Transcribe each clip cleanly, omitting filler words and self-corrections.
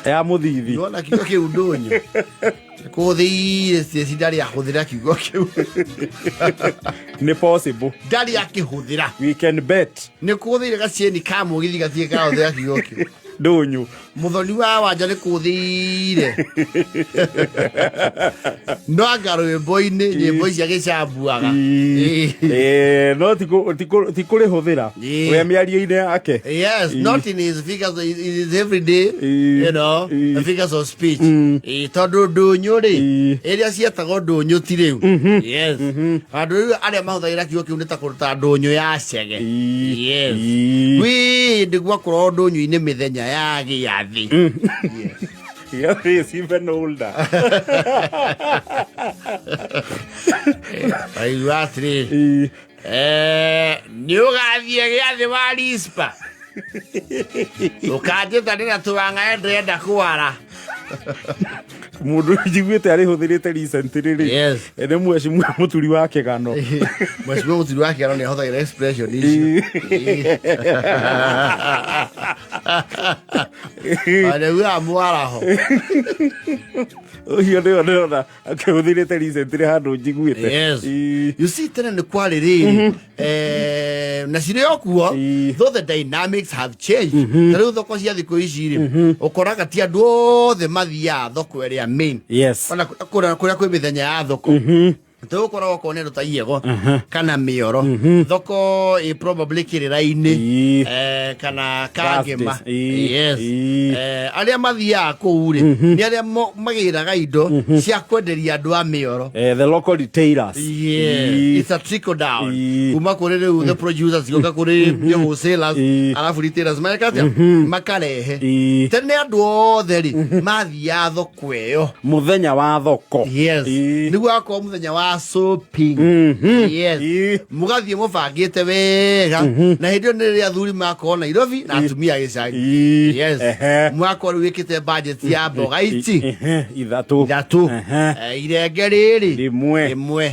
Ya mũthithi. Nĩwona kiugo kĩu ndũnyũ kũthĩire Stacy ndarĩ ahũthĩra kiugo kĩu. Nĩ possible. Ndarĩ akĩhũthĩra. We can bet. Nĩ kũthĩire gacieni ka mũgithi gatirĩ karahũthĩra kiugo kĩu. Ndũnyũ. Mũthoni wa wanja nĩ kũthĩire no anga rwĩmbo-inĩ nyĩmbo ici agĩcambuaga. Eh, no ti kũrĩhũthĩra we mĩario-inĩ yake. Yes, not in his figures, in his everyday, the figures of speech. Tondũ ndũnyũ rĩ, ĩrĩa cietagwo ndũnyũ ti rĩu. Yes. Andũ rĩu arĩa mahũthagĩra kiugo kĩu nĩ ta kũruta ndũnyũ ya cege. Yes. Kwĩ hĩndĩ gwakorwo ndũnyũ-inĩ mĩthenya ya gĩathĩ. Yes. Yes, even older. Waigua atĩrĩ, nĩ ũgathiĩ gĩathĩ wa rispa ũkanjĩta ndĩna tũwang'ae ndĩrenda kwara. Mũndũ njiguĩte arĩhũthĩrĩte recently rĩ nĩ mheshimiwa Mũturi wa Kĩgano. Mheshimiwa Mũturi wa Kĩgano nĩ ahũthagĩra expression icio. Arauga mwaraho. Ũcio nĩyo ndĩrona akĩhũthĩrĩte recently handũ njiguĩte. Yes. You see, tene nĩ kwarĩ rĩrĩ na cirĩ o kuo, though the dynamics have changed. Ta rĩu thoko cia thikũ ici rĩ, ũkoraga ti andũ othe mathiaga thoko ĩrĩa main. Ona kũrĩa kwĩ mĩthenya ya thoko, tũgũkorwo okorwo nĩ andũ ta Iego kana Mĩoro, thoko ĩ probably Kĩrĩra-inĩ kana Kangema. Thursdays. Yes. Arĩa mathiaga kũu rĩ, nĩ arĩa magĩraga indo cia kwenderia andũ a Mĩoro. The local retailers. Yeah, it's a trickle down. Kuma kũrĩ rĩu the producers gũka kũrĩ the wholesalers, arabu retailers mareka atĩa? Makarehe. Tene andũ othe rĩ mathiaga thoko ĩyo Mũthenya wa thoko. Yes. Nĩguo akorwo mũthenya wa shopping. Yes. Mũgathiĩ mũbangĩte wega, na hĩndĩ ĩyo nĩ rĩrĩa athuri makorwo Nairobi na atumia gĩcagi. Yes. Mwakorwo rĩu wĩkĩte budget ya mboga ici Ithatũ. Ithatũ. Irenge rĩrĩ Rĩmwe. Rĩmwe.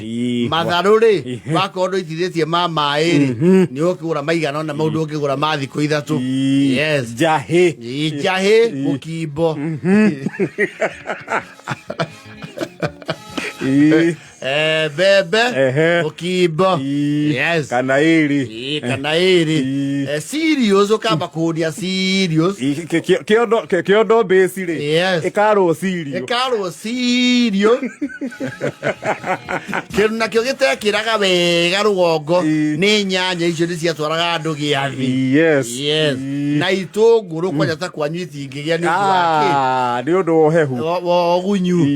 Matharũ rĩ, wakorwo ndũitithĩtie ma maĩ rĩ, nĩ ũkĩgũra maigana ona mau ndũngĩgũra ma thikũ 3. Yes. Njahĩ. Njahĩ, mũkimbo. Mbembe, mũkimbo. Yes. Kana ĩrĩ. Kana ĩrĩ. Cereals, ũkamba kũhũnia cereals. Kĩondo base rĩ, ĩkarwo cereal. Ĩkarwo cereal. Kĩndũ nakĩo gĩtekĩraga wega rũgongo nĩ nyanya, icio nĩ ciatwaraga andũ gĩathĩ. Yes. Na itũngũrũ kwanja ta kwanyu itingĩgĩa nĩ ũndũ wa kĩ? Ah, nĩ ũndũ wa ũhehu. Wa ũgunyu.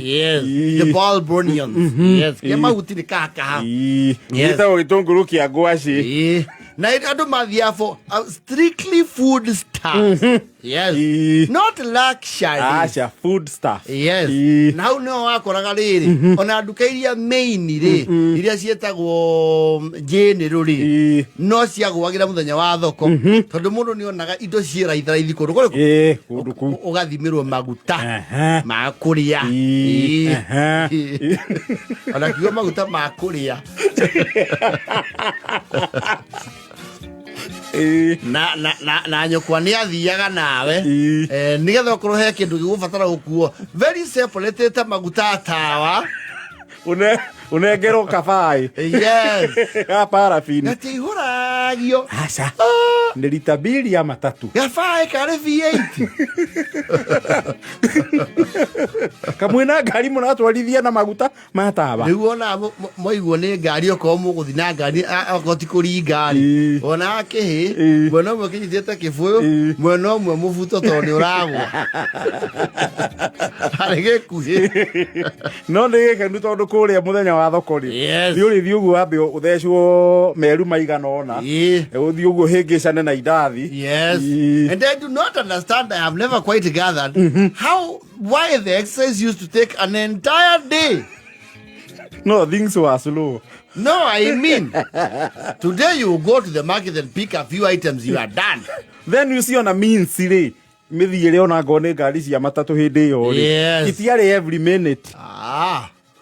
Yes. The bulb onions. Yes. Kĩa mahuti nĩ kahakaha. Yes. Gĩtagwo gĩtũngũrũ kĩa ngwacĩ. Na andũ mathiaga for strictly food stuff. Yes. Not luxury. Aca, food stuff. Yes. Na hau nĩho wakoraga rĩrĩ, ona nduka iria main rĩ, iria ciĩtagwo njĩnĩrũ rĩ, no ciagũagĩra mũthenya wa thoko, tondũ mũndũ nĩ onaga indo ciĩ raithi raithi kũndũ kũrĩkũ? Kũndũ kũu. Ũgathimĩrwo maguta ma kũrĩa. Ona kiugo maguta ma kũrĩa. Na nyũkwa nĩ athiaga nawe nĩgetha okorwo he kĩndũ gĩgũbatara gũkuo very separate ta maguta tawa. Ũnengerwo kabaĩ ga paraffin. Gatiihũragio. Aca, nĩ rita mbiri ya matatu. Gabaĩ karĩ V8. Kamwe na ngari mũratwarithia na maguta ma tawa. Rĩu ona mwaiguo nĩ ngari, okorwo mũgũthi na ngari, okorwo ti kũringa rĩ, ona kĩhĩ mwena ũmwe kĩnyitĩte kĩbũyũ, mwena ũmwe mũbuto, tondũ nĩ ũragwa harĩ gĩkuhĩ. No nĩ gĩkenu tondũ kũrĩa mũthenya wa thoko rĩ, nĩ ũrĩthiĩ ũguo wambe ũthecwo meru maigana ũna, ũthiĩ ũguo hĩngĩcane na indathi. Yes. And I do not understand, I have never quite gathered how, why the exercise used to take an entire day. No, things were slow. No, I mean, today you go to the market and pick a few items, you are done. Then you see ona means rĩ, mĩthiĩre ona ngorwo nĩ ngari cia matatũ hĩndĩ ĩyo rĩ, itiarĩ every minute.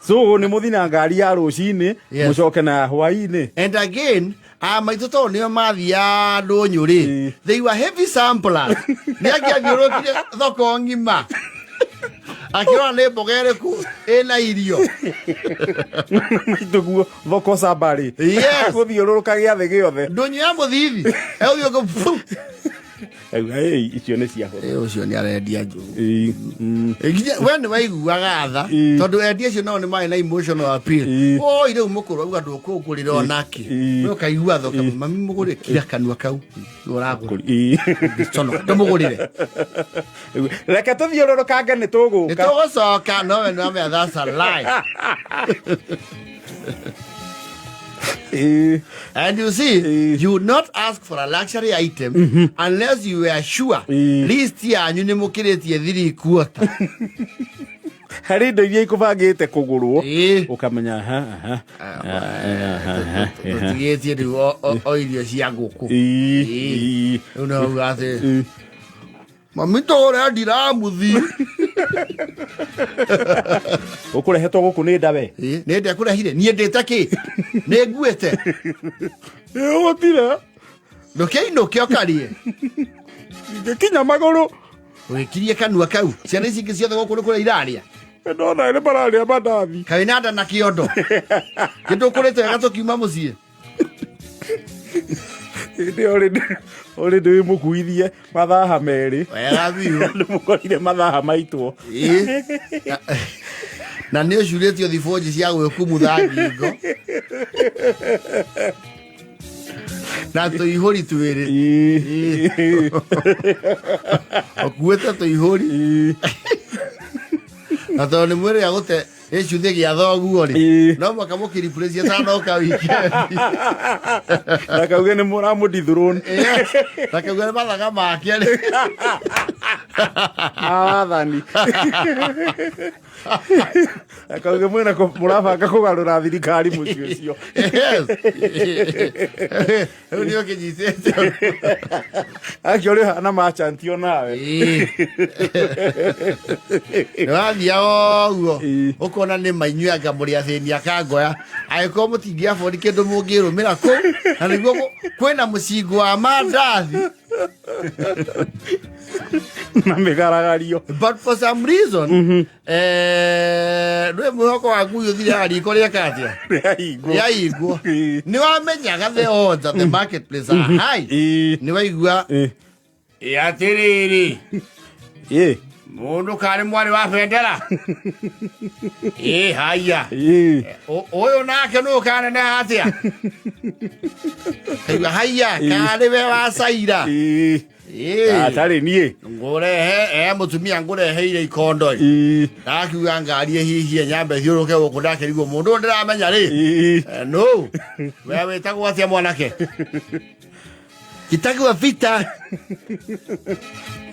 So nĩ mũthi na ngari ya rũcinĩ, mũcoke na ya hwaĩ-inĩ. And again, A maitũ tondũ nĩo mathiaga ndũnyũ rĩ, they were heavy samplers. Nĩ angĩathiũrũrũkire thoko ng'ima akĩrora nĩ mboga ĩrĩkũ ĩna irio. Maitũ guo thoko camba rĩ. Yes. Gũthiũrũrũka gĩathĩ gĩothe. Ndũnyũ ya mũthithi egũthiĩ ũguo. Auga, "Ĩĩ, icio nĩ cia hũthũ." Ĩ, ũcio nĩ arendia njũgũ. Ĩĩ, Nginya we nĩ waiguaga tha tondũ endia acio nao nĩ marĩ na emotional appeal. Oi rĩu mũkũrũ auga ndũkũngũrĩra onake. We ũkaigua tha ũkamwĩra, mami mũgũrĩre, kira kanua kau nĩ ũragũra. Ũngĩconoka ndũmũgũrĩre. Reke tũthiũrũrũkange nĩ Nĩ tũgũka. tũgũcoka no we nĩ wamenya that's a lie. And you see, you would not ask for a luxury item unless you were sure list yanyu nĩ mũkĩrĩtie 3/4. Harĩ indo iria ikũbangĩte kũgũrwo ũkamenya aha, aha, aha, aha, aha. Tũtigĩtie rĩu o irio cia ngũkũ. Rĩu no uga atĩ mami tũgũre ndiramuthi. Ũkũrehetwo gũkũ nĩ ndawe. Ĩ, nĩ ndekũrehire niĩ ndĩte kĩ nĩ nguĩte. Gũtirĩ. Ndũkĩinũke ũkarĩe. Ingĩkinya magũrũ. Wĩkirie kanua kau ciana ici ingĩ ciothe gũkũ nĩ kũrĩa irarĩa. Ndona nĩ mararĩa mandathi. Kaĩ na nda na kĩondo kĩndũ ũkũrĩte wega tũkiuma mũciĩ. Hĩndĩ ĩyo already wĩ mũkuithie mathaha 2. Wega biũ. Andũ mũkorire mathaha maitwo. Ĩ. Na nĩ ũcurĩtio thibonji cia gwĩkumutha ngingo na tũihũri twĩrĩ. Ũkuĩte tũihũri na tondũ nĩ mwĩrĩ agũte gĩcuthĩ gĩa thoguo rĩ, no mwaka mũkĩreplace atanoka weekend. Na kauge nĩ mũramũdithrone. Yes, na kauga nĩ mathaga make rĩ. Awathani. Na kauge mwĩna mũrabanga kũgarũra thirikari mũciĩ ũcio. Yes. Rĩu nĩ ũkĩnyitĩte. Akĩo ũrĩ hana machantio nawe. Nĩ wathiaga ũguo ũkona nĩ mainyuĩ anga mũrĩ athĩni akangoya angĩkorwo mũtingĩabodi kĩndũ mũngĩrũmĩra kũu na nĩguo kwĩna mũcingo wa mandathi na mĩgaragario. But for some reason ndwĩ mwĩhoko waku ũyũ ũthiraga riko rĩeka atĩa? Rĩahingwo. Rĩahingwo. Nĩ wamenyaga the odds at the marketplace are high. Nĩ waigua ĩ atĩrĩrĩ mũndũ karĩ mwarĩ wa bendera ĩ haya ũyũ nake nũ kaneneha atĩa kaigua haya karĩ we wa caira. Atarĩ niĩ. Ngũrehe e mũtumia ngũreheire ikondo ĩ. Ndakiuga ngari ĩhihie nyambe thiũrũke gũkũ ndakĩrigwo mũndũ ũyũ ndĩramenya rĩ. No we wĩtagwo atĩa mwanake? Njĩtagwo Peter.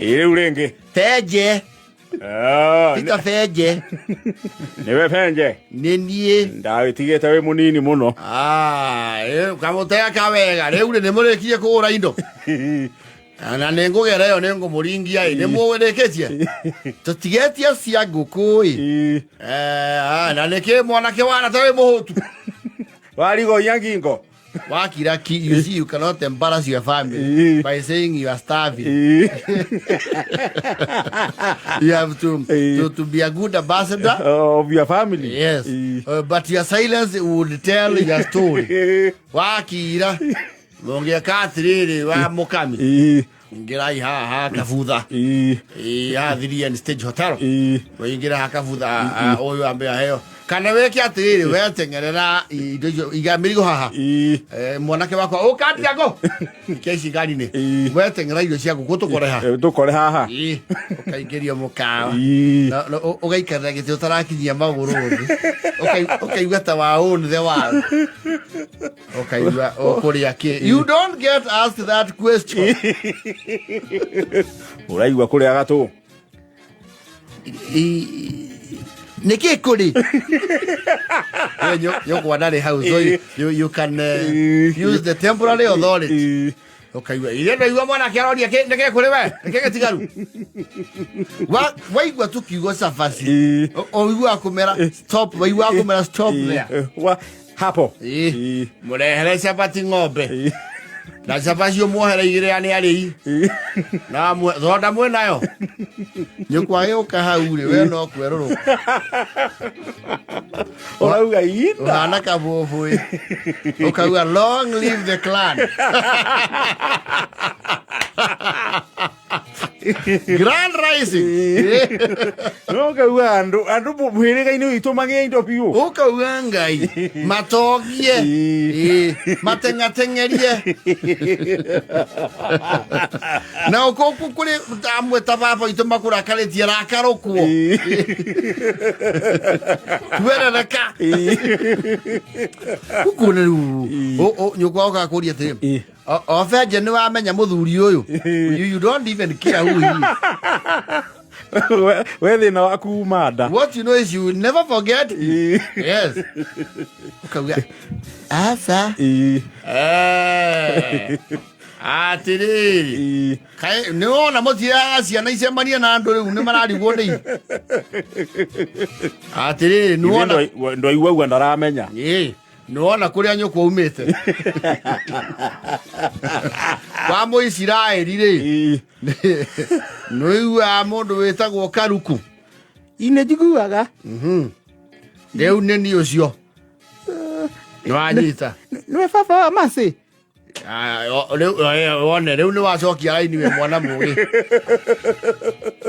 Ĩ rĩu rĩngĩ. Benje. Ah, Peter Benje. Nĩwe Benje? Nĩ niĩ. Ndagĩtigĩte wĩ mũnini mũno. Ah, kamũtea ka wega rĩu rĩ nĩ mũrĩkirie kũgũra indo na nĩ ngũgera ĩyo nĩ ngũmũringia ĩ nĩ mũrĩkĩtie tũtigetie cia ngũkũ ĩ. Na nĩkĩ mwanake wana ta wĩ mũhũtu? Warigoia ngingo. Wakira ki, you see, you cannot embarrass your family by saying you are starving. You have to be a good ambassador of your family. Yes. But your silence would tell your story. Wakira mũngĩka atĩrĩrĩ wa mũkami ingĩrai haha kabutha. Haha 3N Stage Hotel. Waingĩra haha kabutha ũyũ ambe aheo kana wĩke atĩrĩrĩ weteng'erera indo icio iga mĩrigo haha. Mwanake wakwa ũkandiago ikia ici ngari-inĩ weteng'era irio cia ngũkũ tũkore haha. Tũkore haha. Ũkaingĩrio mũkawa. Na ũgaikarĩra gĩtĩ ũtarakinyia magũrũ thĩ. Ũkaigua ta wa own the world. Ũkaigua ũkũrĩa kĩ. You don't get asked that question. Ũraigua kũrĩa gatũ. Nĩkĩ kũrĩ? Nyũkwa ndarĩ hau, so you can use the temporary authority. Ũkaigua iria ndaigua mwanake aroria nĩkĩ kũrĩ we nĩkĩ gĩtigaru. Waigua tu kiugo cabaci ũiguaga kũmera stop, waiguaga kũmera stop there. Hapo. Ĩĩ. Ĩĩ. Mũrehere capati ng'ombe. Ĩĩ. Na cabaci ũmuohere igĩrĩ ya nĩ arĩi. Ĩĩ. Na thonda mwĩ nayo. Nyũkwa gĩũka hau rĩ, we no kwerũrũka. Ũrauga ita. Ũhana kabũbũĩ. Ũkauga long live the clan. Grand rising. No ngauga andũ andũ mũhĩrĩga-inĩ witũ magĩe indo biũ. Ũkauga Ngai matogie. Ĩĩ. Ĩĩ, mateng'ateng'erie. Na ũkũkũ kũrĩ amwe ta baba witũ makũrakarĩtie rakarũkwo. Twerereka. Kuku nĩ rĩu nyũkwa ũkaga kũria atĩrĩ. Ĩĩ. O benje nĩ wamenya mũthuri ũyũ. You don't even care who he is. We thĩna waku uma nda. What you know is you will never forget. Ĩĩ. Yes. Ũkauga aca. Ĩĩ. Eh. Atĩrĩrĩ. Ĩĩ. Kaĩ nĩ wona mũtiaga ciana icemanie na andũ rĩu nĩ mararigwo nĩ. Atĩrĩrĩ nĩ wona. Ndwaigua uga ndaramenya. Ĩĩ. Nĩ wona kũrĩa nyũkwa umĩte. Kwa Mũisiraeli rĩ. Ĩĩ. Nĩ ũiguaga mũndũ wĩtagwo Karuku. Ĩ nĩ njiguaga. Rĩu nĩ niĩ ũcio. Nĩ wanyita. Nĩwe baba wa Mercy. Ah, rĩu wone rĩu nĩ wacokia raini wĩ mwana mũgĩ.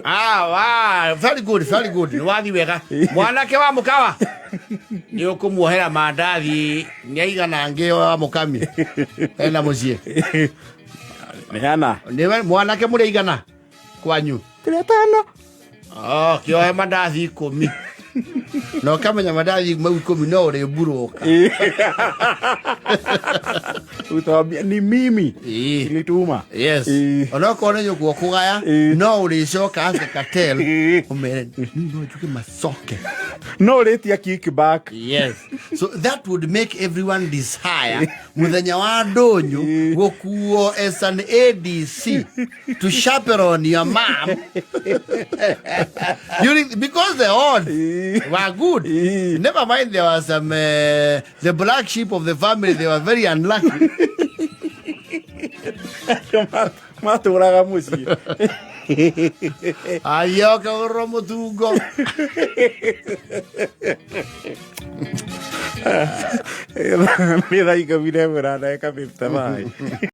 Ah, wa, very good, very good. Nĩ wathi wega. Mwanake wa mũkawa. Nĩ ũkũmuohera mandathi nĩ aigana angĩ wa mũkami. Ena mũciĩ. Nĩ ana. Nĩwe mwanake mũrĩ aigana kwanyu. Tũrĩ atano. Oh, kĩohe mandathi 10. Na ũkamenya mandathi mau 10 no ũrĩmburũka. Utawambia ni mimi. Ĩĩ. Nilituma. Yes. Ĩĩ. Onokorwo nĩ nyũkwa kũgaya Ĩĩ. no ũrĩcoka as a cartel Ĩĩ. ũmere "Niĩ no njuge macoke. No ũrĩtia kickback. Yes. So that would make everyone desire muthenya wa ndũnyũ Ĩĩ. gũkuo as an ADC to chaperone your mom during because the odds Ĩĩ. were good. Ĩĩ. Never mind there was some the black sheep of the family, they were very unlucky. Matũraga mũciĩ. Ayoka ũrwo mũtungo. Nĩ thaa 11 na ndagĩka 55.